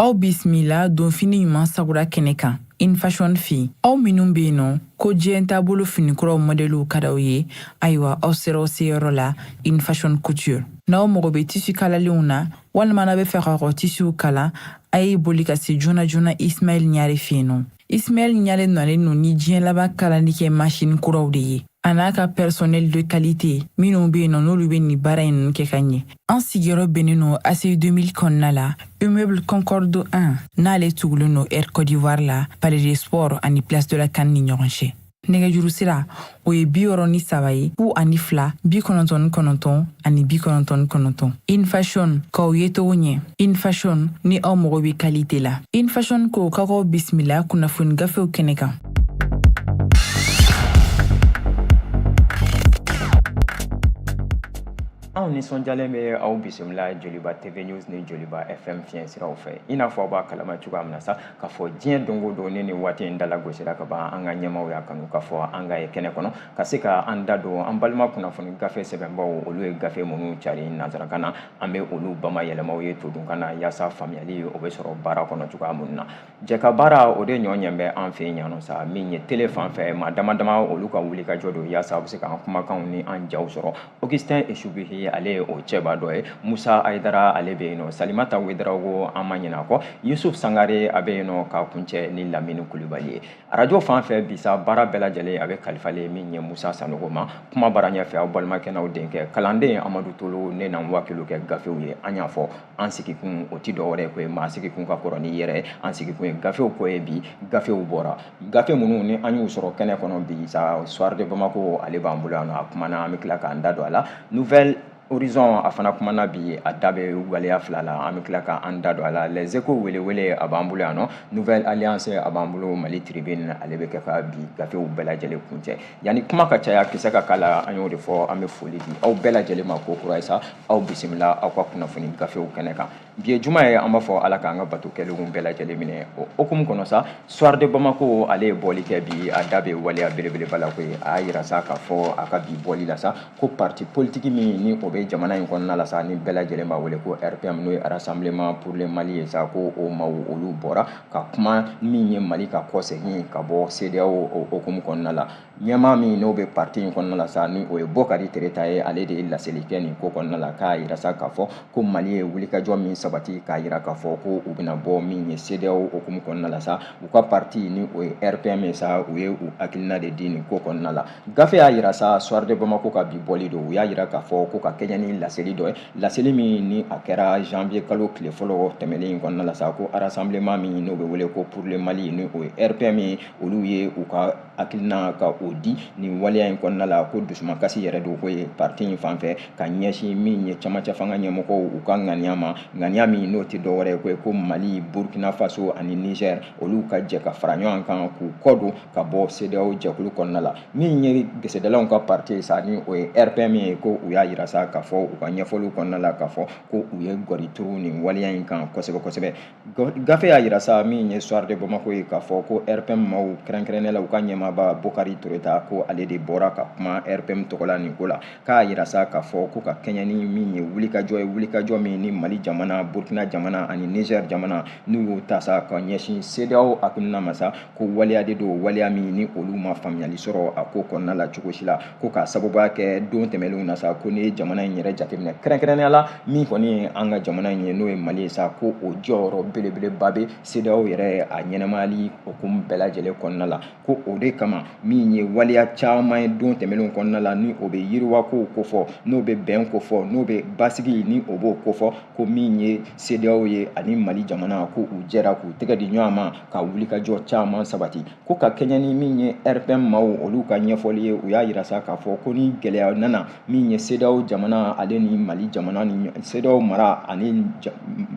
Aw bisimila donfini ɲuman sagura kɛnɛ kan In Fashion fɛ yen. Aw minnu bɛ yen nɔ ko diɲɛ taabolo finikuraw mɔdɛliw ka d'aw ye, ayiwa aw sera aw seyɔrɔ la In Fashion Couture. N'aw mago bɛ tisi kalalenw na walima n'aw bɛ fɛ k'aw ka tisiw kala, a ye boli ka se joona joona Ismaɛl Ɲare fɛ yen nɔ. Ismaɛl Ɲare nalen don ni diɲɛ laban kalali kɛ masini kuraw de ye, a n'a ka personnel de qualité minnu bɛ yen nɔ n'olu bɛ nin baara in ninnu kɛ ka ɲɛ. An sigiyɔrɔ bɛnnen don ACI 2000 kɔnɔna la, immeuble Concorde 1, n'ale tugulen don Air Côte d'Ivoire la, Palais des Sports ani Place de la CAN ni ɲɔgɔn cɛ. Nɛgɛjuru sira o ye 63 ye, 02 99 ani 99. In Fashion, k'aw ye cogo ɲɛ. In Fashion, ni aw mago bɛ qualité la. In Fashion ko k'aw bisimila kunnafoni gafew kɛnɛ kan. Anw nisɔndiyalen bɛ aw bisimila Joliba TV News ni Joliba FM fiɲɛ siraw fɛ. I n'a fɔ aw b'a kalama cogoya min na sa, k'a fɔ diɲɛ don o don ni nin waati in dalagosira ka ban, an ka ɲɛmaaw y'a kanu k'a fɔ an ka ye kɛnɛ kɔnɔ ka se ka an da don an balima kunnafoni gafe sɛbɛnbaw, olu ye gafe minnu cari nansarakan na, an bɛ olu bamayɛlɛmaw ye todunkan na yaasa faamuyali o bɛ sɔrɔ baara kɔnɔ cogoya minnu na. Jɛka baara o de ɲɔ ɲɛ bɛ an fɛ yan sa, min ye tele fan fɛ maa dama dama olu ka wuli ka jɔ don yaasa a bɛ se k'an kumakanw ni an jaw sɔrɔ. Augustin Esubihi, ale ye o cɛba dɔ ye. Musa Ayidara, ale bɛ yen nɔ. Salimata Wedarawogo, an ma ɲinɛ a kɔ. Yusuf Sangare, a bɛ yen nɔ, ka kuncɛ ni Lamini Kulubali ye. Arajo fan fɛ bisa baara bɛɛ lajɛlen a bɛ kalifalen min ye Musa Sanogo ma. Kuma bara ɲɛfɛ, aw balimakɛ n'aw denkɛ kalanden Amadu Tolo, ne na wakilu kɛ gafew ye. An y'a fɔ, an sigikun o ti dɔwɛrɛ ko ye, maa sigikun ka kɔrɔ n'i yɛrɛ ye. An sigikun ye gafew ko ye. Bi gafew bɔra, gafe minnu ni an y'u sɔrɔ kɛnɛ kɔnɔ bi sa, Soir de Bamako, ale b'an bolo yan nɔ, a kumana, an bɛ tila k'an da don a la. Nouvel Horizon, a fana kumana bi, a da bɛ waleya fila la, an bɛ tila k'an da don a la. Les Échos, welewele, a b'an bolo yan nɔ. Nouvelle Alliance, a b'an bolo. Mali Tribune, ale bɛ kɛ ka bi gafew bɛɛ lajɛlen kuncɛ. Yanni kuma ka caya, kisɛ ka k'a la, an y'o de fɔ, an bɛ foli di aw bɛɛ lajɛlen ma ko kura ye sa. Aw bisimila aw ka kunnafoni gafew kɛnɛ kan. Bi ye juma ye, an b'a fɔ Ala k'an ka bato kɛlenw bɛɛ lajɛlen minɛ. O hukumu kɔnɔ sa, Soir de Bamako, ale ye bɔli kɛ bi, a da bɛ waleya belebeleba la koyi. A y'a yira sa k'a fɔ a ka bi bɔli la sa, ko parti politique min ni o bɛ jamana in kɔnɔna la sa, ni bɛɛ lajɛlen b'a wele ko RPM, n'o ye Rassemblement pour le Mali ye sa, ko o maaw olu bɔra ka kuma min ye Mali ka kɔsegin ka bɔ CEDEAO o hukumu kɔnɔna la. Ɲɛmaa min n'o bɛ parti in kɔnɔna la sa, ni o ye Bokari Tereta ye, ale de ye laseli kɛ nin ko kɔnɔna la, k'a yira sa k'a fɔ ko Mali ye wulikajɔ min sabati k'a yira k'a fɔ ko u bɛna bɔ min ye CEDEAO hukumu kɔnɔna la sa, u ka parti ni o ye RPM ye sa, u ye u hakilina de di nin ko kɔnɔna la. Gafe y'a yira sa, Soir de Bamako ka bi bɔli don, u y'a yira k'a fɔ ko ka kɛɲɛ ni laseli dɔ ye, laseli min ni a kɛra janvier kalo tile fɔlɔ tɛmɛnen in kɔnɔna la sa, ko rassemblement min n'o bɛ wele ko pour le Mali, ni o ye RPM ye, olu ye u ka hakilina ka o di nin waleya in kɔnɔna la, ko dusumakasi yɛrɛ don ko ye parti in fan fɛ ka ɲɛsin min ye camancɛ fanga ɲɛmɔgɔw u ka ŋaniya ma, ŋaniya min n'o tɛ dɔwɛrɛ ye ko ye ko Mali, Burkina Faso ani Niger, olu ka jɛ ka fara ɲɔgɔn kan k'u kɔ don ka bɔ CEDEAO jɛkulu kɔnɔna la. Min ye gesedalaw ka parti ye sa, ni o ye RPM ye, ko u y'a yira sa k'a fɔ u ka ɲɛfɔliw kɔnɔna la k'a fɔ ko u ye gɔri turu nin waleya in kan kosɛbɛ kosɛbɛ. Gafe y'a yira sa, min ye Soir de Bamako ye, k'a fɔ ko RPM maaw, kɛrɛnkɛrɛnnenya la u ka ɲɛmaaba Bokari Tereta, ko ale de bɔra ka kuma RPM tɔgɔ la nin ko la, k'a yira sa k'a fɔ ko ka kɛɲɛ ni min ye wulikajɔ ye, wulikajɔ min ni Mali jamana, Burkina jamana ani Niger jamana n'u y'u ta sa ka ɲɛsin CEDEAO hakilina ma sa, ko waleya de don, waleya min ni olu ma faamuyali sɔrɔ a ko kɔnɔna la cogo si la, ko k'a sababuya kɛ don tɛmɛnlenw na sa, ko n'i ye jamana in yɛrɛ jateminɛ, kɛrɛnkɛrɛnnenya la min kɔni ye an ka jamana in ye, n'o ye Mali ye sa, ko o jɔyɔrɔ belebeleba bɛ CEDEAO yɛrɛ a ɲɛnamayali hukumu bɛɛ lajɛlen kɔnɔna la, ko o de kama min ye waleya caman ye don tɛmɛnlenw kɔnɔna la, ni o bɛ yiriwako kofɔ, n'o bɛ bɛn kofɔ, n'o bɛ basigi, ni o b'o kofɔ, ko min ye CEDEAO ye ani Mali jamana, ko u jɛra k'u tɛgɛ di ɲɔgɔn ma ka wulikajɔ caman sabati. Ko ka kɛɲɛ ni min ye RPM maaw olu ka ɲɛfɔli ye, u y'a yira sa k'a fɔ ko ni gɛlɛya nana min ye CEDEAO jamana ale ni Mali jamana ni CEDEAO mara ani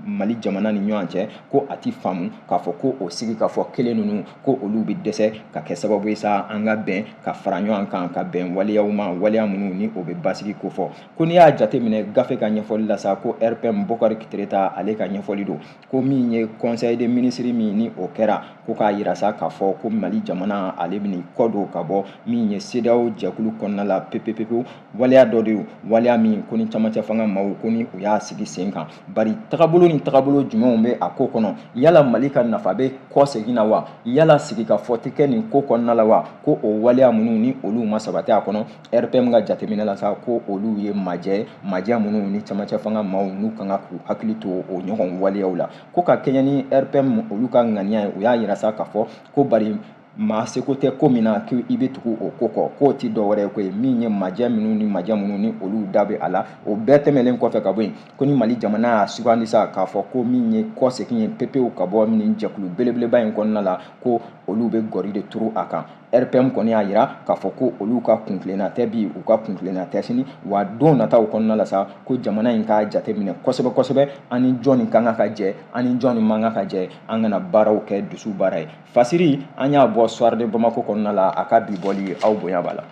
Mali jamana ni ɲɔgɔn cɛ, ko a ti faamu k'a fɔ ko o sigi k'a fɔ kelen ninnu, ko olu bɛ dɛsɛ ka kɛ sababu sababu ye sa an ka bɛn ka fara ɲɔgɔn kan ka bɛn waleyaw ma, waleya minnu ni o bɛ basigi kofɔ. Ko n'i y'a jateminɛ gafe ka ɲɛfɔli la sa, ko RPM Bokari Tereta ale ka ɲɛfɔli don, ko min ye conseil des ministres min ni o kɛra, ko k'a yira sa k'a fɔ ko Mali jamana ale bɛn'i kɔ don ka bɔ min ye CEDEAO jɛkulu kɔnɔna la pepepepewu. Waleya dɔ de ye, waleya min ko ni camancɛ fanga maaw ko ni u y'a sigi sen kan. Bari tagabolo ni tagabolo jumɛnw bɛ a ko kɔnɔ? Yala Mali ka nafa bɛ kɔsegin na wa? Yala sigikafɔ tɛ kɛ nin ko kɔnɔna la wa? Ko o waleya minnu ni olu ma sabati a kɔnɔ, RPM ka jateminɛ la sa, ko olu ye majɛ majɛ minnu ni camancɛ fanga maaw n'u kan ka k'u hakili to o ɲɔgɔn waleyaw la. Ko ka kɛɲɛ ni RPM olu ka ŋaniya ye, u y'a yira sa k'a fɔ ko bari maa seko tɛ ko min na k'i bɛ tugu o ko kɔ, k'o ti dɔwɛrɛ ye koyi, min ye majɛ minnu ni majɛ minnu ni olu da bɛ a la. O bɛɛ tɛmɛlen kɔfɛ ka bɔ yen, ko ni Mali jamana y'a sugandi sa k'a fɔ ko min ye kɔsegin ye pepewu ka bɔ nin jɛkulu belebeleba in kɔnɔna la, ko olu bɛ gɔri de turu a kan. RPM kɔni y'a yira k'a fɔ ko olu ka kuntilenna tɛ bi, u ka kuntilenna tɛ sini, wa don nataw kɔnɔna la sa, ko jamana in k'a jateminɛ kosɛbɛ kosɛbɛ, an ni jɔnni ka kan ka jɛ, an ni jɔnni man kan ka jɛ, an kana baaraw kɛ dusu baara ye. Fasiri an y'a bɔ Soir de Bamako kɔnɔna la, a ka bi bɔli aw bonya b'a la.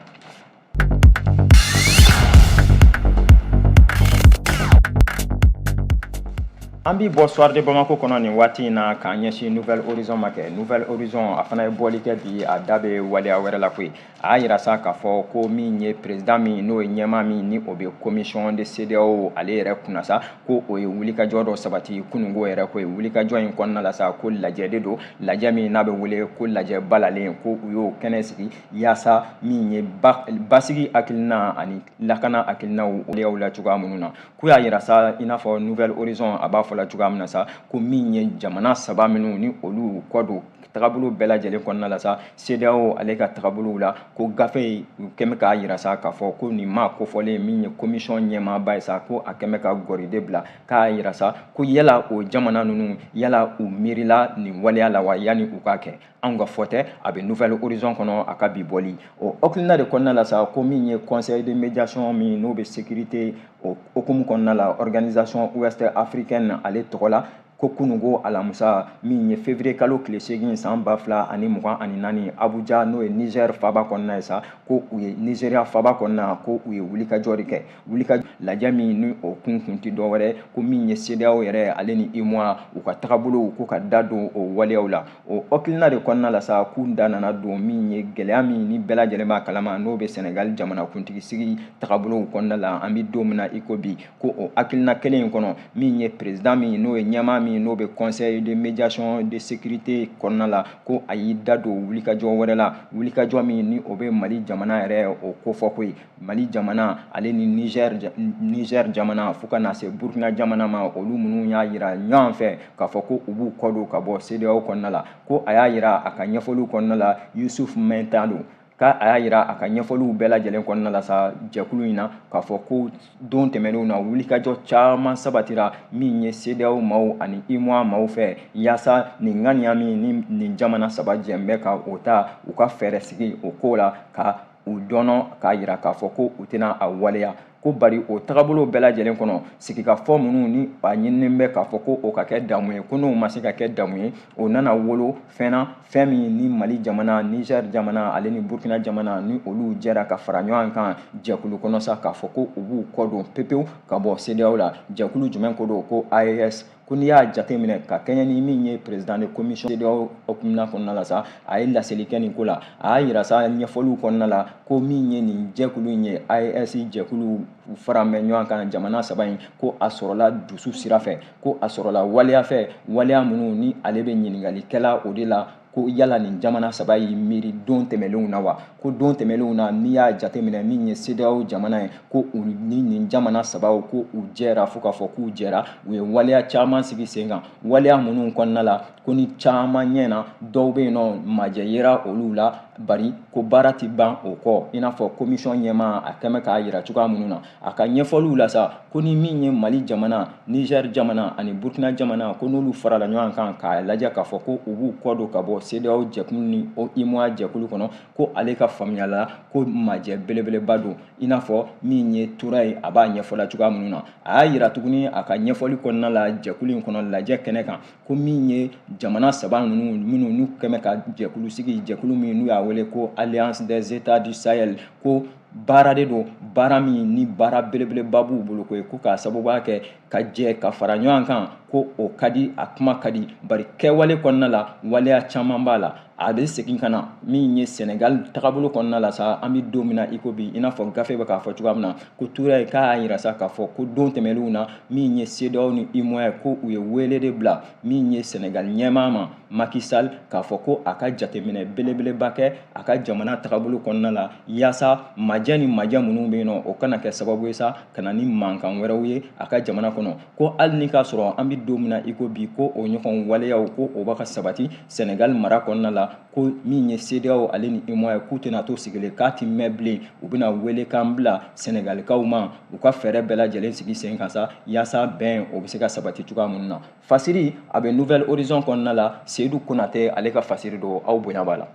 An bi bɔ Soir de Bamako kɔnɔ nin waati in na k'an ɲɛsin Nouvel Horizon ma kɛ. Nouvel Horizon a fana ye bɔli kɛ bi, a da bɛ waleya wɛrɛ la koyi. A y'a yira sa k'a fɔ ko min ye président min n'o ye ɲɛmaa min ni o bɛ commission de CEDEAO ale yɛrɛ kunna sa, ko o ye wulikajɔ dɔ sabati kununko yɛrɛ koyi. Wulikajɔ in kɔnɔna la sa, ko lajɛ de don, lajɛ min n'a bɛ wele ko lajɛ balalen, ko u y'o kɛnɛ sigi yaasa min ye basigi hakilina ani lakana hakilinaw waleyaw la cogoya minnu na. K'u y'a yira sa, i n'a fɔ Nouvel Horizon a b'a fɔ la cogoya min na sa, ko min ye jamana saba minnu ni olu kɔ don tagabolo bɛɛ lajɛlen kɔnɔna la sa, CEDEAO ale ka tagabolow la, ko gafe u kɛmɛ k'a yira sa k'a fɔ ko nin maa kofɔlen min ye commission ɲɛmaaba ye sa, ko a kɛmɛ ka gɔride bila k'a yira sa ko yala o jamana ninnu yala u miirila nin waleya la wa yanni u k'a kɛ. Anw ka fɔ tɛ, a bɛ Nouvel Horizon kɔnɔ a ka bi bɔli. O hakilina de kɔnɔna la sa, ko min ye conseil de médiation min n'o bɛ sécurité o hukumu kɔnɔna la, organisation ouest africaine ale tɔgɔ la, ko kununko alamisa min ye février kalo tile 8 san 2024, Abuja n'o ye Niger faba kɔnɔna ye sa, ko u ye Nigeria faba kɔnɔna, ko u ye wulikajɔ de kɛ, wulika lajɛ min ni o kun tɛ dɔwɛrɛ ko min ye CEDEAO yɛrɛ ale ni UEMOA u ka tagabolow ko ka da don o waleyaw la. O hakilina de kɔnɔna la sa, k'u da nana don min ye gɛlɛya min ni bɛɛ lajɛlen b'a kalama n'o bɛ Senegal jamanakuntigi sigi tagabolow kɔnɔna la an bɛ don min na i ko bi, ko o hakilina kelen in kɔnɔ, min ye président min n'o ye ɲɛmaa min n'o bɛ conseil de médiation de sécurité kɔnɔna la, ko a y'i da don wulikajɔ wɛrɛ la, wulikajɔ min ni o bɛ Mali jamana yɛrɛ o kofɔ koyi. Mali jamana ale ni Niger jamana fo ka na se Burkina jamana ma, olu minnu y'a yira ɲɔgɔn fɛ k'a fɔ ko u b'u kɔ don ka bɔ CEDEAO kɔnɔna la. Ko a y'a yira a ka ɲɛfɔliw kɔnɔna la, Yusuf Mɛnta don, k'a a y'a yira a ka ɲɛfɔliw bɛɛ lajɛlen kɔnɔna la sa jɛkulu in na k'a fɔ ko don tɛmɛnenw na wulikajɔ caman sabatira min ye CEDEAO maaw ani UEMOA maaw fɛ yaasa nin ŋaniya min ni nin jamana saba jɛn bɛ ka o ta, u ka fɛɛrɛ sigi o ko la ka u dɔnɔ k'a yira k'a fɔ ko u tɛna a waleya. Ko bari o tagabolo bɛɛ lajɛlen kɔnɔ, sigikafɔ minnu ni a ɲininen bɛ k'a fɔ ko o ka kɛ damu ye, ko n'o ma se ka kɛ damu ye, o nana wolo fɛn na, fɛn min ni Mali jamana, Niger jamana ale ni Burkina jamana ni olu jɛra ka fara ɲɔgɔn kan jɛkulu kɔnɔ sa k'a fɔ ko u b'u kɔ don pepewu ka bɔ CEDEAO la. Jɛkulu jumɛn ko don? Ko AES. Ko n'i y'a jateminɛ ka kɛɲɛ ni min ye président de commission CEDEAO hukumu kɔnɔna la sa, a ye laseli kɛ nin ko la. A y'a yira sa ɲɛfɔliw kɔnɔna la ko min ye nin jɛkulu in ye, AES jɛkulu fara bɛ ɲɔgɔn kan jamana saba in, ko a sɔrɔla dusu sira fɛ, ko a sɔrɔla waleya fɛ, waleya minnu ni ale bɛ ɲininkali kɛla o de la, ko yala nin jamana saba y'i miiri don tɛmɛnlenw na wa? Ko don tɛmɛnlenw na, n'i y'a jateminɛ min ye CEDEAO jamana ye, ko u ni nin jamana sabaw ko u jɛra fo k'a fɔ k'u jɛra, u ye waleya caman sigi sen kan, waleya minnu kɔnɔna la ko ni caman ɲɛna, dɔw bɛ yen nɔ majɛ yera olu la, bari ko baara ti ban o kɔ. I n'a fɔ commission ɲɛmaa a kɛmɛ k'a yira cogoya minnu na, A ka ɲɛfɔliw la sa, ko ni min ye Mali jamana, Niger jamana ani Burkina jamana, ko n'olu farala ɲɔgɔn kan k'a lajɛ k'a fɔ ko u b'u kɔ don ka bɔ CEDEAO jɛkulu ni UEMOA jɛkulu kɔnɔ, ko ale ka faamuya la ko majɛ belebeleba don. I n'a fɔ min ye Tura ye, a b'a ɲɛfɔla cogoya minnu na. A y'a yira tuguni a ka ɲɛfɔli kɔnɔna la jɛkulu in kɔnɔ lajɛ kɛnɛ kan, ko min ye jamana saba ninnu minnu n'u kɛmɛ ka jɛkulu sigi, jɛkulu min n'u y'a wele ko Alliance des États du Sahel, ko baara de don, baara min ni baara belebeleba b'u bolo koyi, ko k'a sababuya kɛ ka jɛ ka fara ɲɔgɔn kan, ko o ka di, a kuma ka di, bari kɛwale kɔnɔna la waleya caman b'a la. A bɛ segin ka na min ye Senegal tagabolo kɔnɔna la sa, an bɛ don min na i ko bi, i n'a fɔ gafe bɛ k'a fɔ cogoya min na, ko Ture ye k'a y'a yira sa k'a fɔ ko don tɛmɛnlenw na min ye CEDEAO ni UEMOA ye, ko u ye wele de bila min ye Senegal ɲɛmaa ma Macky Sall, k'a fɔ ko a ka jateminɛ belebeleba kɛ a ka jamana tagabolo kɔnɔna la, yaasa majɛ ni majɛ minnu bɛ yen nɔ, o kana kɛ sababu ye sa ka na ni mankan wɛrɛw ye a ka jamana kɔnɔ. Ko hali ni k'a sɔrɔ an bɛ don min na i ko bi, ko o ɲɔgɔn waleyaw ko o b'a ka sabati Senegal mara kɔnɔna la, ko min ye CEDEAO ale ni UEMOA ye, k'u tɛna to sigilen, k'a ti mɛn bilen, u bɛna welekan bila Senegalikaw ma, u ka fɛɛrɛ bɛɛ lajɛlen sigi sen kan sa, yaasa bɛn o bɛ se ka sabati cogoya minnu na. Fasiri a bɛ Nouvel Horizon kɔnɔna la, Seydou Konate ale ka fasiri don, aw bonya b'a la.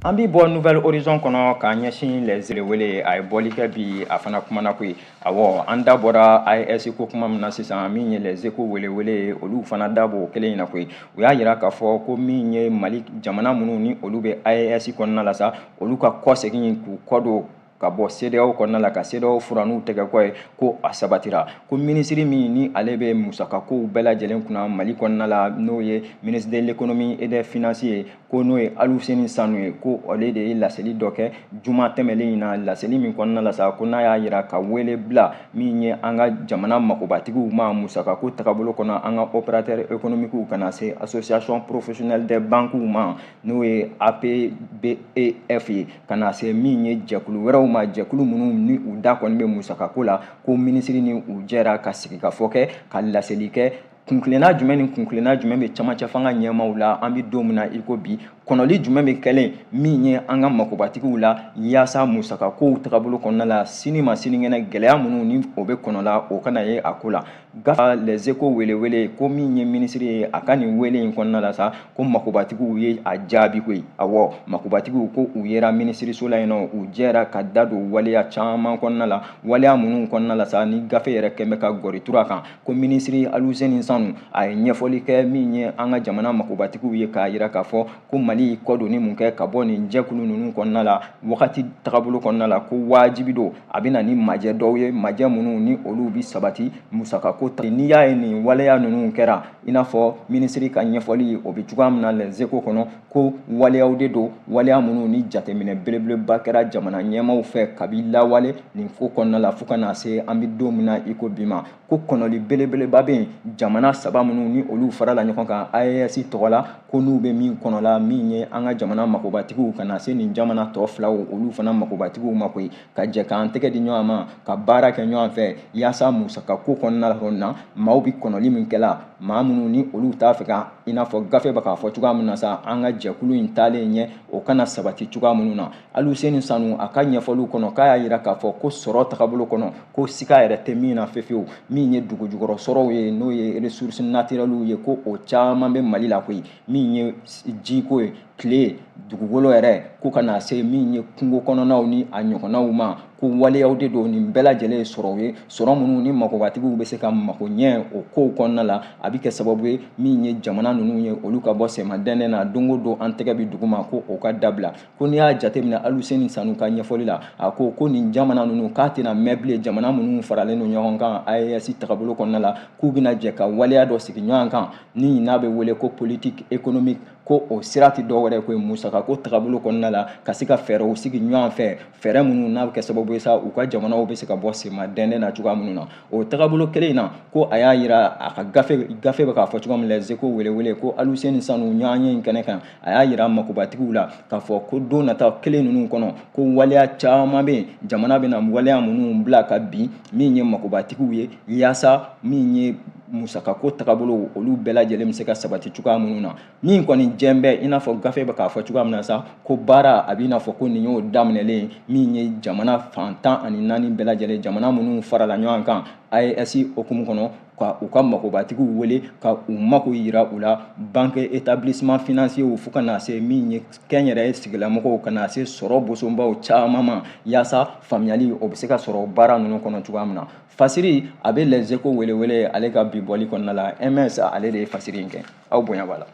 An bi bɔ Nouvel Horizon kɔnɔ k'a ɲɛsin Les Wele, a ye bɔli kɛ bi, a fana kumana koyi. Awɔ, an da bɔra AES ko kuma min na sisan, min ye Les Échos welewele ye, olu fana da b'o kelen in na koyi. U y'a yira k'a fɔ ko min ye Mali jamana minnu ni olu bɛ AES kɔnɔna la sa, olu ka kɔsegin k'u kɔ don ka bɔ CEDEAO kɔnɔna la, ka CEDEAO fura n'u tɛgɛ kɔ ye, ko a sabatira. Ko minisiri min ni ale bɛ musakakow bɛɛ lajɛlen kunna Mali kɔnɔna la, n'o ye ministre de l'économie et des finances ye, ko n'o ye Aluseni Sanu ye, ko ale de ye laseli dɔ kɛ juma tɛmɛlen in na. Laseli min kɔnɔna la sa, ko n'a y'a yira ka wele bila min ye an ka jamana makobatigiw ma musakako tagabolo kɔnɔ, an ka opérateur économique, ka na se association professionnelle des banques ma, n'o ye APBEF ye, ka na se min ye jɛkulu wɛrɛw ma, jɛkulu minnu ni u da kɔni bɛ musakako la, ko minisiri ni u jɛra ka sigikafɔ kɛ, ka laseli kɛ. Kunkilenna jumɛn ni kunkilenna jumɛn bɛ camancɛ fanga ɲɛmaaw la an bɛ don min na i ko bi? Kɔnɔli jumɛn bɛ kɛlen min ye an ka makobatigiw la, yaasa musakakow tagabolo kɔnɔna la, sini ma sinikɛnɛ gɛlɛya minnu ni o bɛ kɔnɔ la, o kana ye a ko la. Gafe Les Échos welewele, ko min ye minisiri ye a ka nin wele in kɔnɔna la sa, ko makobatigiw ye a jaabi koyi. Awɔ, makobatigiw ko u yera minisiriso la yen nɔ, u jɛra ka da don waleya caman kɔnɔna la, waleya minnu kɔnɔna la sa, ni gafe yɛrɛ kɛn bɛ ka gɔritura kan, ko minisiri Aluseni Sanu a ye ɲɛfɔli kɛ min ye an ka jamana makobatigiw ye, k'a yira k'a fɔ ko Mali kɔdonni mun kɛ ka bɔ nin jɛkulu ninnu kɔnɔna la wagati tagabolo kɔnɔna la, ko wajibi don, a bɛ na ni majɛ dɔw ye, majɛ minnu ni olu bɛ sabati musakako ta. N'i y'a ye nin waleya ninnu kɛra, i n'a fɔ minisiri ka ɲɛfɔli o bɛ cogoya min na Les Échos kɔnɔ, ko waleyaw de don, waleya minnu ni jateminɛ belebeleba kɛra jamana ɲɛmaaw fɛ kabi lawale nin ko kɔnɔna la fo ka na se an bɛ don min na i ko bi ma, ko kɔnɔli belebeleba bɛ yen jamana saba minnu ni olu farala ɲɔgɔn kan AES tɔgɔ la, ko n'u bɛ min kɔnɔ la, min ye an ka jamana makobatigiw, ka na se nin jamana tɔ filaw olu fana makobatigiw ma koyi, ka jɛ k'an tɛgɛ di ɲɔgɔn ma, ka baara kɛ ɲɔgɔn fɛ, yaasa musakako kɔnɔna na maaw bɛ kɔnɔli min kɛla, maa minnu ni olu t'a fɛ ka, i n'a fɔ gafe bɛ k'a fɔ cogoya min na sa, an ka jɛkulu in taalen ɲɛ o kana sabati cogoya minnu na. Aluseni Sanu a ka ɲɛfɔliw kɔnɔ, k'a y'a yira k'a fɔ ko sɔrɔ tagabolo kɔnɔ, ko sika yɛrɛ tɛ min na fefewu, min ye dugujukɔrɔ sɔrɔw ye, n'o ye ressources naturelles ye, ko o caman bɛ Mali la koyi, min ye jiko ye, tile, dugukolo yɛrɛ, ko ka na se min ye kungo kɔnɔnaw ni a ɲɔgɔnnaw ma, ko waleyaw de don, nin bɛɛ lajɛlen ye sɔrɔw ye, sɔrɔ minnu ni makobatigiw bɛ se ka mako ɲɛ o kow kɔnɔna la. A bɛ kɛ sababu ye min ye jamana ninnu ye olu ka bɔ sɛmadɛndɛn na, don o don an tɛgɛ bɛ dugu ma, ko o ka dabila. Ko n'i y'a jateminɛ Aluseni Sanu ka ɲɛfɔli la, a ko ko nin jamana ninnu k'a tɛna mɛn bilen, jamana minnu faralen don ɲɔgɔn kan AES tagabolo kɔnɔna la, k'u bɛna jɛ ka waleya dɔ sigi ɲɔgɔn kan ni n'a bɛ wele ko politique économique, ko o sira tɛ dɔwɛrɛ ko ye musakako tagabolo kɔnɔna la, ka se ka fɛɛrɛw sigi ɲɔgɔn fɛ, fɛɛrɛ minnu n'a bɛ kɛ sababu ye sa u ka jamanaw bɛ se ka bɔ senma dɛndɛn na cogoya minnu na. O tagabolo kelen in na, ko a y'a yira a ka gafe bɛ k'a fɔ cogoya min Les Échos welewele, ko Aluseni Sanu ɲɔgɔnye in kɛnɛ kan, a y'a yira makobatigiw la k'a fɔ ko don nata kelen ninnu kɔnɔ, ko waleya caman bɛ yen, jamana bɛna waleya minnu bila ka bin min ye makobatigiw ye, yaasa min ye Musakako tagabolo olu bɛɛ lajɛlen bɛ se ka sabati cogoya minnu na. Min kɔni jɛn bɛ, i n'a fɔ gafe bɛ k'a fɔ cogoya min na sa, ko baara a b'i n'a fɔ ko nin y'o daminɛlen min ye jamana fan 14 bɛɛ lajɛlen, jamana minnu farala ɲɔgɔn kan AES hukumu kɔnɔ, ka u ka makobatigiw wele ka u mako yira u la, banque, établissement financier, fo ka na se min ye kɛnyɛrɛye sigilamɔgɔw, ka na se sɔrɔ bosonbaw caman ma, yaasa faamuyali o bɛ se ka sɔrɔ baara ninnu kɔnɔ cogoya min na. Fasiri a bɛ Les Échos welewele ale ka bi bɔli kɔnɔna la. MS ale de ye fasiri in kɛ. Aw bonya b'a la.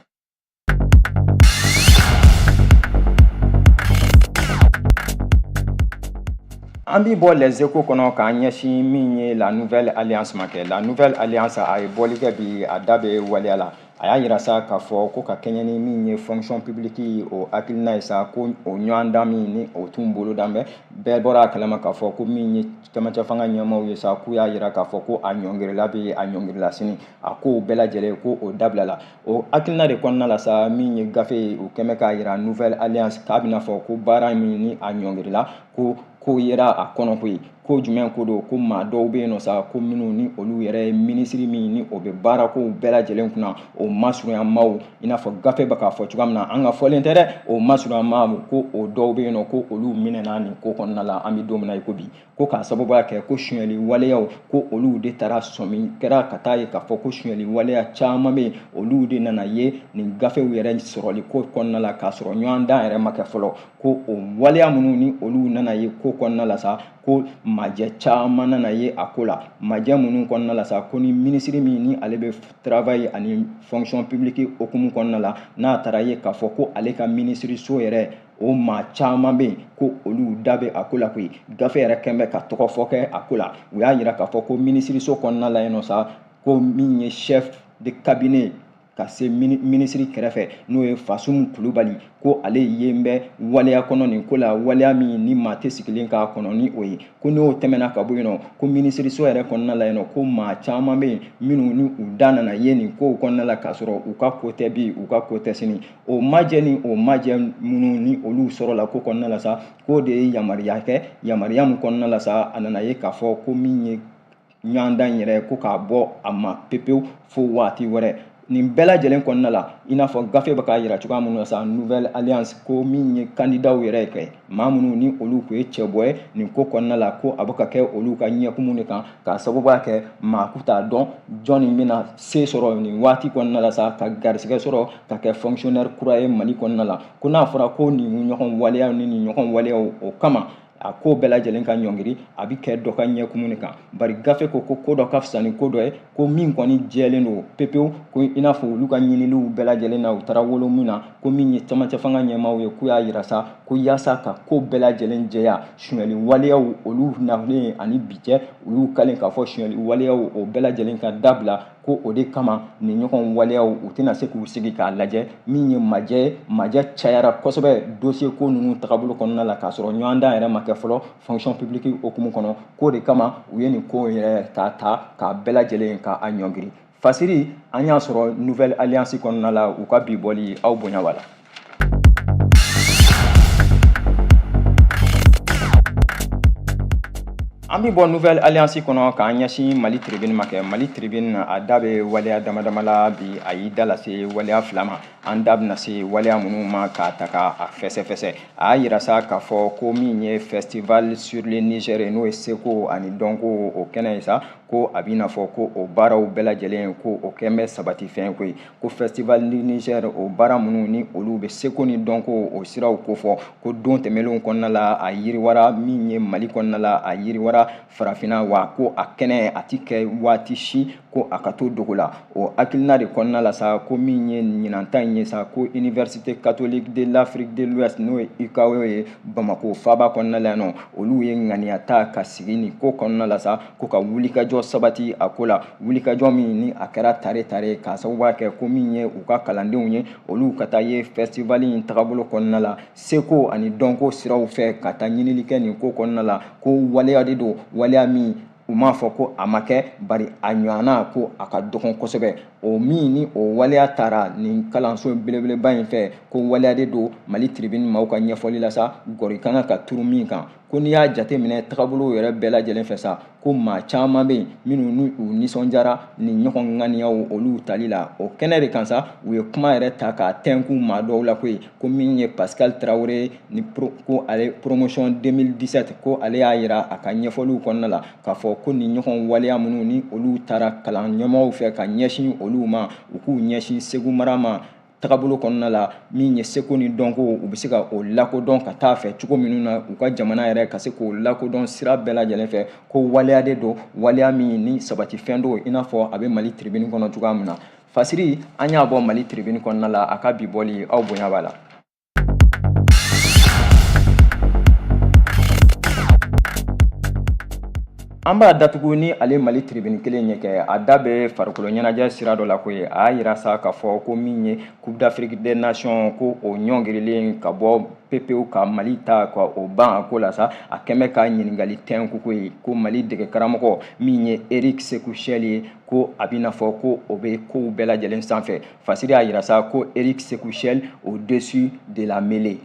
An bi bɔ Les Échos kɔnɔ k'an ɲɛsin min ye La Nouvelle Alliance ma kɛ. La Nouvelle Alliance, a ye bɔli kɛ bi, a da bɛ waleya la. A y'a yira sa k'a fɔ ko ka kɛɲɛ ni min ye fonction publique o hakilina ye sa, ko o ɲɔgɔndan min ni o tun bolodan bɛ, bɛɛ bɔra a kalama k'a fɔ ko min ye camancɛ fanga ɲɛmaaw ye sa, k'u y'a yira k'a fɔ ko a ɲɔngirila bi, a ɲɔngirila sini, a kow bɛɛ lajɛlen ko o dabilala. O hakilina de kɔnɔna la sa, min ye gafe ye, o kɛmɛ k'a yira Nouvelle Alliance k'a bɛna fɔ ko baara min ni a ɲɔngirila, ko yera a kɔnɔ koyi. Ko jumɛn ko don? Ko maa dɔw bɛ yen nɔ sa, ko minnu ni olu yɛrɛ ye minisiri min ni o bɛ baarakow bɛɛ lajɛlen kunna, o masurunya maaw, i n'a fɔ gafe bɛ k'a fɔ cogoya min na, an ka fɔlen tɛ dɛ, o masurunya maaw, ko o dɔw bɛ yen nɔ, ko olu minɛna nin ko kɔnɔna la. An bɛ don min na i ko bi, ko k'a sababuya kɛ ko sonyɛli waleyaw, ko olu de taara sɔmi kɛra ka taa ye k'a fɔ ko sonyɛli waleya caman bɛ yen, olu de nana ye nin gafew yɛrɛ sɔrɔli ko kɔnɔna la, k'a sɔrɔ ɲɔgɔndan yɛrɛ ma kɛ fɔlɔ. Ko o waleya minnu ni olu nana ye ko kɔnɔna la sa, ko majɛ caman nana ye a ko la. Majɛ minnu kɔnɔna la sa, ko ni minisiri min ni ale bɛ travail ani fonction publique hukumu kɔnɔna la, n'a taara ye k'a fɔ ko ale ka minisiriso yɛrɛ, o maa caman bɛ yen ko olu da bɛ a ko la koyi. Gafe yɛrɛ kɛn bɛ ka tɔgɔ fɔ kɛ a ko la. U y'a yira k'a fɔ ko minisiriso kɔnɔna la yen nɔ sa, ko min ye chef de cabinet ka se minisiri kɛrɛfɛ, n'o ye Fasumu Kulubali, ko ale yen bɛ waleya kɔnɔ nin ko la, waleya min ni maa tɛ sigilen k'a kɔnɔ ni o ye. Ko n'o tɛmɛna ka bɔ yen nɔ, ko minisiriso yɛrɛ kɔnɔna la yen nɔ, ko maa caman bɛ yen minnu ni u da nana ye nin kow kɔnɔna la, k'a sɔrɔ u ka ko tɛ bi, u ka ko tɛ sini. O majɛ ni o majɛ minnu ni olu sɔrɔla ko kɔnɔna la sa, k'o de ye yamaruya kɛ. Yamaruya min kɔnɔna la sa, a nana ye k'a fɔ ko min ye ɲɔgɔndan yɛrɛ, ko k'a bɔ a ma pepewu fo waati wɛrɛ. Nin bɛɛ lajɛlen kɔnɔna la, i n'a fɔ gafe bɛ k'a yira cogoya minnu na sa, Nouvelle Alliance ko min ye kandidaw yɛrɛ kɛ, maa minnu ni olu tun ye cɛbɔ ye nin ko kɔnɔna la, ko a bɛ ka kɛ olu ka ɲɛkumu de kan, k'a sababuya kɛ maa ku t'a dɔn jɔnni bɛna se sɔrɔ nin waati kɔnɔna la sa, ka garisɛgɛ sɔrɔ ka kɛ fonctionnaire kura ye Mali kɔnɔna la. Ko n'a fɔra ko nin ɲɔgɔn waleyaw ni nin ɲɔgɔn waleyaw, o kama a ko bɛɛ lajɛlen ka ɲɔngiri, a bɛ kɛ dɔ ka ɲɛkumu de kan. Bari gafe ko ko ko dɔ ka fisa ni ko dɔ ye, ko min kɔni jɛlen don pepewu, ko i n'a fɔ olu ka ɲiniliw bɛɛ lajɛlen na, u taara wolo min na, ko min ye camancɛ fanga ɲɛmaaw ye, k'u y'a yira sa ko yaasa ka ko bɛɛ lajɛlen jɛya, sonyɛli waleyaw olu nalen ani bi cɛ, u y'u kalen k'a fɔ sonyɛli waleyaw o bɛɛ lajɛlen ka dabila. Ko o de kama nin ɲɔgɔn waleyaw, u tɛna se k'u sigi k'a lajɛ. Min ye majɛ ye, majɛ cayara kosɛbɛ dossier ko ninnu tagabolo kɔnɔna la, k'a sɔrɔ ɲɔgɔndan yɛrɛ ma kɛ fɔlɔ fonction publique hukumu kɔnɔ. K'o de kama u ye nin ko yɛrɛ k'a ta k'a bɛɛ lajɛlen k'a ɲɔngiri. Fasiri an y'a sɔrɔ Nouvelle Alliance kɔnɔna la, u ka bi bɔli. Aw bonya b'a la. An bɛ bɔ Nouvelle Alliance kɔnɔ k'an ɲɛsin Mali Tribune ma kɛ. Mali Tribune, a da bɛ waleya dama dama la bi. A y'i da lase waleya fila ma, an da bɛna se waleya minnu ma k'a ta k'a fɛsɛfɛsɛ. A y'a yira sa k'a fɔ ko min ye festival sur le Niger, n'o ye seko ani dɔnko o kɛnɛ ye sa, ko a b'i n'a fɔ ko o baaraw bɛɛ lajɛlen, ko o kɛn bɛ sabati fɛn koyi. Ko festival du Niger, o baara minnu ni olu bɛ seko ni dɔnko o siraw kofɔ, ko don tɛmɛnlenw kɔnɔna la, a yiriwara min ye Mali kɔnɔna la, a yiriwara farafinna wa, ko a kɛnɛ a ti kɛ waati si ko a ka to dogo la. O hakilina de kɔnɔna la sa, ko min ye ɲinanta in ye sa, ko Université catholique de l'Afrique de l'Ouest, n'o ye UCAO ye Bamako faaba kɔnɔna la yan nɔ, olu ye ŋaniya ta ka sigi nin ko kɔnɔna la sa, ko ka wulikajɔ sabati a ko la. Wulikajɔ min ni a kɛra tare tare, k'a sababuya kɛ ko min ye u ka kalandenw ye, olu ka taa ye festival in tagabolo kɔnɔna la, seko ani dɔnko siraw fɛ, ka taa ɲinili kɛ nin ko kɔnɔna la. Ko waleya de don, waleya min u m'a fɔ ko a ma kɛ, bari a ɲɔgɔnna ko a ka dɔgɔn kosɛbɛ. O min ni o waleya taara nin kalanso belebeleba in fɛ, ko waleya de don. Mali Tribune maaw ka ɲɛfɔli la sa, gɔri kan ka turu min kan, ko Ko n'i y'a jateminɛ tagabolo yɛrɛ bɛɛ lajɛlen fɛ sa, ko maa caman bɛ yen minnu n'u u nisɔndiyara ni ɲɔgɔn ŋaniyaw olu tali la. O kɛnɛ de kan sa, u ye kuma yɛrɛ ta k'a tɛnkun maa dɔw la koyi, ko min ye Pascal Traoré ni ko ale promotion 2017, ko ale y'a yira a ka ɲɛfɔliw kɔnɔna la k'a fɔ ko nin ɲɔgɔn waleya minnu ni olu taara kalan ɲɛmaaw fɛ ka ɲɛsin olu ma, u k'u ɲɛsin Segu mara ma tagabolo kɔnɔna la, min ye seko ni dɔnko u bɛ se ka o lakodɔn ka taa fɛ cogo minnu na, u ka jamana yɛrɛ ka se k'o lakodɔn sira bɛɛ lajɛlen fɛ, ko waleya de don, waleya min ni sabatifɛn don, i n'a fɔ a bɛ Mali Tribune kɔnɔ cogoya min na. Fasiri an y'a bɔ Mali Tribune kɔnɔna la, a ka bi bɔli aw bonya b'a la. An b'a datugu ni ale Mali Tribune kelen ye kɛ a da bɛ farikolo ɲɛnajɛ sira dɔ la koyi. A y'a yira sa k'a fɔ ko min ye Coupe d'Afrique des Nations, ko o ɲɔngirilen ka bɔ pepewu ka Mali ta ka o ban a ko la sa, a kɛmɛ ka ɲininkali tɛnku koyi, ko Mali dege karamɔgɔ min ye Eric Sékou Chelle ye, ko a bɛna fɔ ko o bɛ kow bɛɛ lajɛlen sanfɛ. Fasiri y'a yira sa ko Eric Sékou Chelle au-dessus de la mêlée,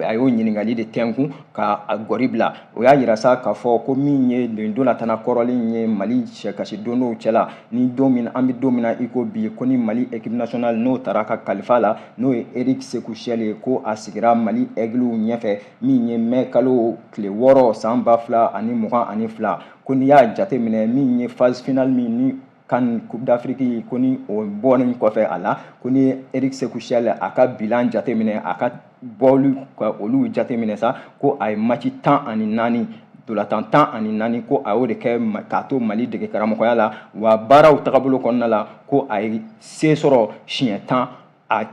a y'o ɲininkali de tɛnkun ka a gɔri bila. O y'a yira sa k'a fɔ ko min ye nin dolatana kɔrɔlen ye Mali sɛkasi dondow cɛla, ni don min an bɛ don min na i ko bi, ko ni Mali équipe nationale n'o taara ka kalifa la, n'o ye Eric Sékou Chelle ye, ko a sigira Mali Aigles ɲɛfɛ min ye mai kalo tile 6 san 2022. Ko n'i y'a jateminɛ min ye phase finale min ni CAN Coupe d'Afrique, ko ni o bɔlen kɔfɛ a la, ko ni Eric Sékou Chelle a ka bilan jateminɛ, a ka bɔli ka olu jateminɛ sa, ko a ye match 14, dolatan 14, ko a y'o de kɛ k'a to Mali dege karamɔgɔya la. Wa baaraw tagabolo kɔnɔna la, ko a ye se sɔrɔ siɲɛ 10, a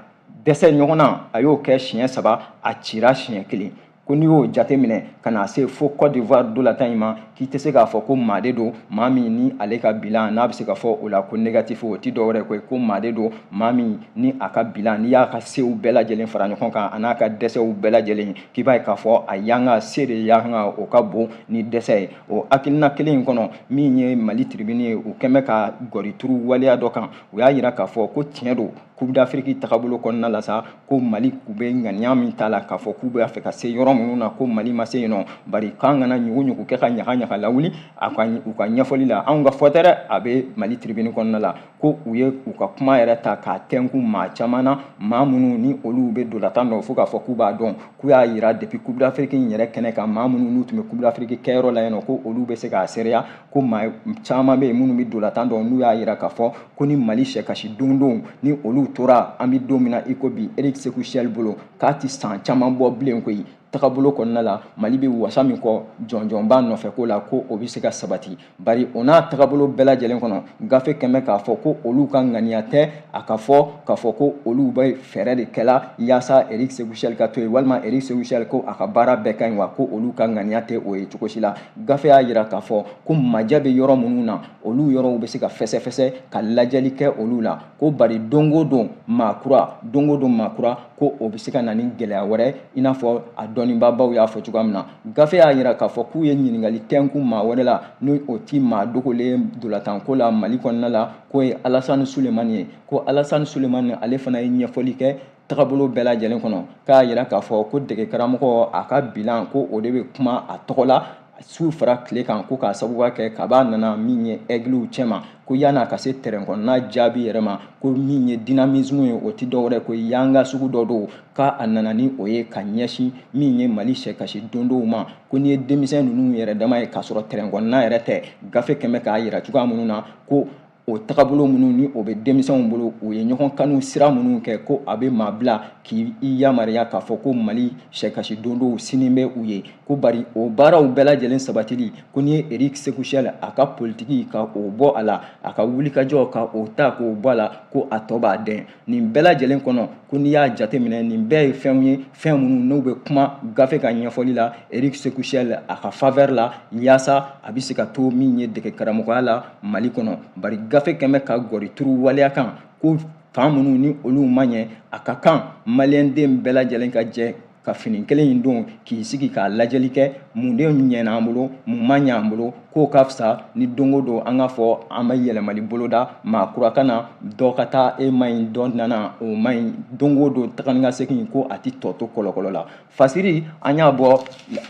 dɛsɛ ɲɔgɔn na a y'o kɛ siɲɛ 3, a cira siɲɛ 1. Ko n'i y'o jateminɛ ka na se fo Côte d'Ivoire dolatan in ma, k'i tɛ se k'a fɔ ko maa de don maa min ni ale ka bilan n'a bɛ se ka fɔ o la ko négatif. O ti dɔwɛrɛ ko ye ko maa de don maa min ni a ka bilan, n'i y'a ka sew bɛɛ lajɛlen fara ɲɔgɔn kan a n'a ka dɛsɛw bɛɛ lajɛlen, k'i b'a ye k'a fɔ a yanga se de yanga o ka bon ni dɛsɛ ye. O hakilina kelen in kɔnɔ, min ye Mali Tribune ye, u kɛn bɛ ka gɔri turu waleya dɔ kan. U y'a yira k'a fɔ ko tiɲɛ don, Coupe d'Afrique tagabolo kɔnɔna la sa, ko Mali k'u bɛ ŋaniya min ta la k'a fɔ k'u b'a fɛ ka se yɔrɔ minnu na, ko Mali ma se yen nɔ, bari k'an kana ɲugu-ɲugu kɛ ka ɲaga-ɲaga lawuli. A ka u ka ɲɛfɔli la, anw ka fɔ tɛ dɛ, a bɛ Mali Tribune kɔnɔna la, ko u ye u ka kuma yɛrɛ ta k'a tɛnku maa caman na, maa minnu ni olu bɛ dolatan dɔn fo k'a fɔ k'u b'a dɔn, k'u y'a yira depuis Coupe d'Afrique in yɛrɛ kɛnɛ kan, maa minnu n'u tun bɛ Coupe d'Afrique kɛyɔrɔ la yen nɔ, ko olu bɛ se k'a seereya ko maa caman bɛ yen minnu bɛ dolatan dɔn, n'u y'a yira k'a fɔ ko ni Mali sɛkasi dondonw ni olu tora an bɛ don min na i ko bi Eric Sékou Chelle bolo, k'a ti san caman bɔ bilen koyi. Tagabolo kɔnɔna la, Mali bɛ wasa min kɔ jɔnjɔnba nɔfɛ ko la, ko o bɛ se ka sabati, bari o n'a tagabolo bɛɛ lajɛlen kɔnɔ, gafe kɛmɛ k'a fɔ ko olu ka ŋaniya tɛ a ka fɔ k'a fɔ ko olu bɛ fɛɛrɛ de kɛla yaasa Eric Sékou Chelle ka to yen, walima Eric Sékou Chelle ko a ka baara bɛɛ ka ɲi, wa ko olu ka ŋaniya tɛ o ye cogo si la. Gafe y'a yira k'a fɔ ko majɛ bɛ yɔrɔ minnu na, olu yɔrɔw bɛ se ka fɛsɛfɛsɛ ka lajɛli kɛ olu la, ko bari don o don maa kura, don o don maa kura, ko o bɛ se ka na ni gɛlɛya wɛrɛ, i n'a fɔ a dɔnnibaabaw y'a fɔ cogoya min na. Gafe y'a yira k'a fɔ k'u ye ɲininkali tɛnku maa wɛrɛ la, ni o ti maa dogolen dolatanko la Mali kɔnɔna la, k'o ye Alassane Souleymane ye. Ko Alassane Souleymane ale fana ye ɲɛfɔli kɛ tagabolo bɛɛ lajɛlen kɔnɔ, k'a yira k'a fɔ ko dege karamɔgɔ a ka bilan, ko o de bɛ kuma a tɔgɔ la su fara tile kan, ko k'a sababuya kɛ kaba nana min ye Aigles cɛma, ko yan'a ka se terrain kɔnɔna jaabi yɛrɛ ma, ko min ye dynamisme ye, o ti dɔwɛrɛ ko yanga sugu dɔ don, k'a nana ni o ye ka ɲɛsin min ye Mali sɛkasi dondow ma, ko n'i ye denmisɛn ninnu yɛrɛ dama ye k'a sɔrɔ terrain kɔnɔna yɛrɛ tɛ, gafe kɛmɛ k'a yira cogoya minnu na, ko o tagabolo minnu ni o bɛ denmisɛnw bolo, u ye ɲɔgɔn kanu sira minnu kɛ, ko a bɛ maa bila k'i yamaruya k'a fɔ ko Mali sɛkasi dondow sini bɛ u ye, ko bari o baaraw bɛɛ lajɛlen sabatili, ko n'i ye Eric Sékou Chelle a ka politiki ka o bɔ a la, a ka wulikajɔ ka o ta k'o bɔ a la, ko a tɔ b'a dɛn nin bɛɛ lajɛlen kɔnɔ. Ko n'i y'a jateminɛ, nin bɛɛ ye fɛnw ye, fɛn minnu n'u bɛ kuma gafe ka ɲɛfɔli la Eric Sékou Chelle a ka faveur la, yaasa a bɛ se ka to min ye dege karamɔgɔya la Mali kɔnɔ, bari gafe kɛmɛ ka gɔri turu waleya kan, ko fan minnu ni olu ma ɲɛ, a ka kan maliyɛnden bɛɛ lajɛlen ka jɛ ka fini kelen in don k'i sigi k'a lajɛli kɛ. Mun de ɲɛna an bolo, mun ma ɲɛ an bolo? K'o ka fisa ni don o don an ka fɔ an bɛ yɛlɛmali boloda, maa kura ka na, dɔ ka taa, e ma ɲi, dɔ nana, o ma ɲi. Don o don taga ni ka segin ko a tɛ tɔ to kɔlɔkɔlɔ la. Fasiri, an y'a bɔ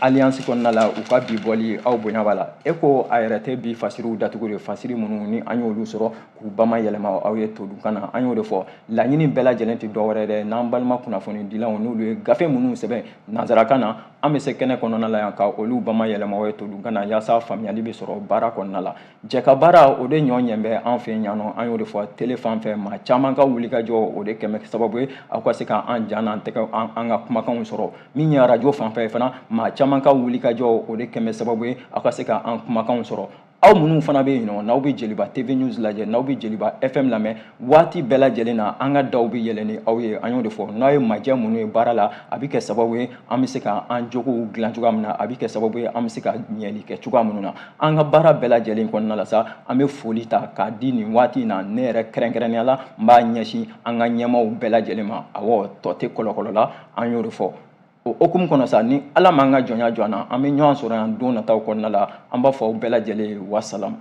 Alliance kɔnɔna la, u ka bi bɔli, aw bonya b'a la. E ko a yɛrɛ tɛ bi fasiriw datugu de. Fasiri minnu ni an y'olu sɔrɔ k'u bama yɛlɛma aw ye todunkan na, an y'o de fɔ. Laɲini bɛɛ lajɛlen tɛ dɔwɛrɛ dɛ, n'an balima kunnafonidilaw, n'olu ye gafe minnu sɛbɛn nansarakan na, an bɛ se kɛnɛ kɔnɔna la yan ka olu bama yɛlɛma aw ye todunkan na, yaasa faamuyali bɛ sɔrɔ baara kɔnɔna la. Jɛ ka baara, o de ɲɔ ɲɛ bɛ an fɛ yan nɔ. An y'o de fɔ, tele fan fɛ, maa caman ka wulikajɔ, o de kɛmɛ sababu ye aw ka se ka an ja n'an tɛgɛ, an ka kumakanw sɔrɔ. Min ye arajo fan fɛ fana, maa caman ka wulikajɔ, o de kɛmɛ sababu ye aw ka se ka an kumakanw sɔrɔ. Aw minnu fana bɛ yen nɔ, n'aw bɛ Jeliba TV News lajɛ, n'aw bɛ Jeliba FM lamɛn, waati bɛɛ lajɛlen na an ka daw bɛ yɛlɛ ni aw ye. An y'o de fɔ, n'aw ye majɛ minnu ye baara la, a bɛ kɛ sababu ye an bɛ se ka an jogow dilan cogoya min na, a bɛ kɛ sababu ye an bɛ se ka ɲɛli kɛ cogoya minnu na an ka baara bɛɛ lajɛlen kɔnɔna la sa. An bɛ foli ta k'a di nin waati in na, ne yɛrɛ kɛrɛnkɛrɛnnenya la, n b'a ɲɛsin an ka ɲɛmaaw bɛɛ lajɛlen ma. Awɔ, tɔ tɛ kɔlɔkɔlɔ la, an y'o de fɔ. O hukumu kɔnɔ sa, ni Ala m'an ka jɔnya jɔ an na, an bɛ ɲɔgɔn sɔrɔ yan don nataw kɔnɔna la. An b'a fɔ aw bɛɛ lajɛlen ye wasalam.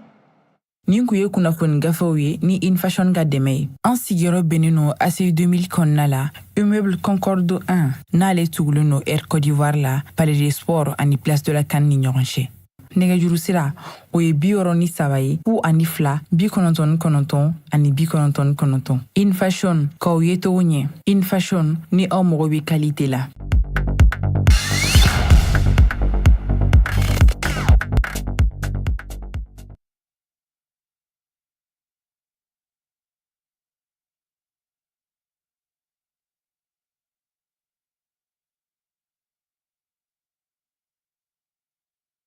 Nin kun ye kunnafoni gafew ye ni Infashion ka dɛmɛ ye. An sigiyɔrɔ bɛnnen no ACI 2000 kɔnɔna la, immeuble Concorde 1, n'ale tugulen no Air Côte d'Ivoire la, Palais des Sports ani Place de la CAN ni ɲɔgɔn cɛ. Nɛgɛjuru sira, o ye 63 ye, 02 99 99. Infashion, k'aw ye cogo ɲɛ. Infashion, ni aw mago bɛ qualité la.